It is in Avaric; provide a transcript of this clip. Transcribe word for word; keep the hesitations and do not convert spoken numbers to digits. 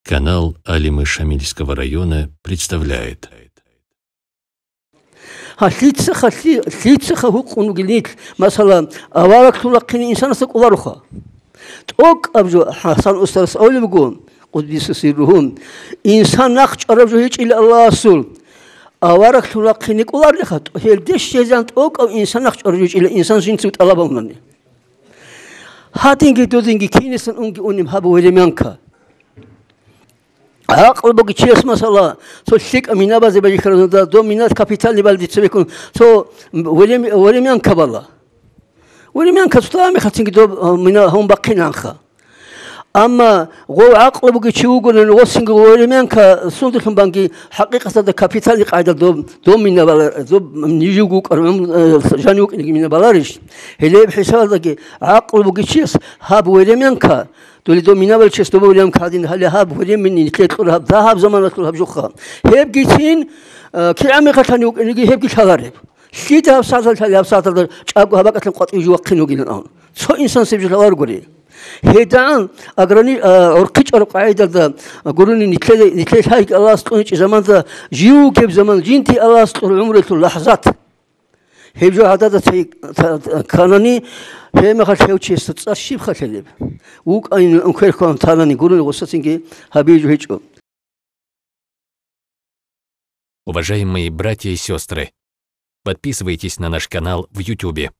Канал Алимы Шамильского района представляет. Гьа, лъицаха, лъи-, лъицаха гьукъун вугилан нилъ, масала, авараглъун рахъине инсанасда кӀолароха. ТӀокӀаб жо ХӀасан устарас абулеб буго, къуддиса сирругьу, инсан нахъ чӀвараб жо гьечӀила Аллагьасул, авараглъун рахъине кӀоларелха, гьелде щвезегӀан тӀокӀав инсан нахъ чӀвараб жо гьечӀила, инсан жинцав тӀалаб гьабунани. Гьадинги додинги кинасан унги унеб гьаб времянка. ГӀакълу бугев чияс, масала, цо лъикӀаб минабазе бажихьараб, доб минаб капитальный бала дица бекун, цо врем-, времянка бала. Времянка цо тӀамихъацинги доб, а, мина гьун бахъинанха. Амма гъов гӀакълу бугев чи вугони, гъосинги времянка сундулъун банги, хӀакъикъаталда капитальный къайдал доб, доб мина бала, доб нижив вукӀар, гӀум-, э, жанив вукӀинеги мина баларищ? Гьелеб хӀисабалдаги гӀакълу бугев чияс гьаб времянка, Доли доб минабал чияс доб времянка гьадин, гьале гьаб времени нилъер кьур гьаб, дагьаб заманалъул гьаб жоха. Гьебгицин, а, кигӀан мехалъани вукӀинеги гьебги лъалареб. Лъида гьаб сагӀаталъ гьале гьаб сагӀаталда чӀаго гьаб бакӀалъан къватӀив жо вахъин вугилан абун. Цо инсан сиб жо лъаларгури. ГьедагӀан аграни-, а, гӀурхъи чӀвараб къагӀидалда гурони нилъеда, нилъер лъайги Аллагьас кьуничӀеб заманда жив вугеб заман, жинди Аллагьас кьур гӀумруялъул лахӀзат. Гьеб жо гӀадада цей-, та-, та-, кканани, гьеб мехалъ гьев чиясда цӀар щиб халъалеб? ВукӀайин ункверхъан танани гурони гъосацинги гьабизе жо гьечӀо. Уважаемые братья и сестры, подписывайтесь на наш канал в Ютубе.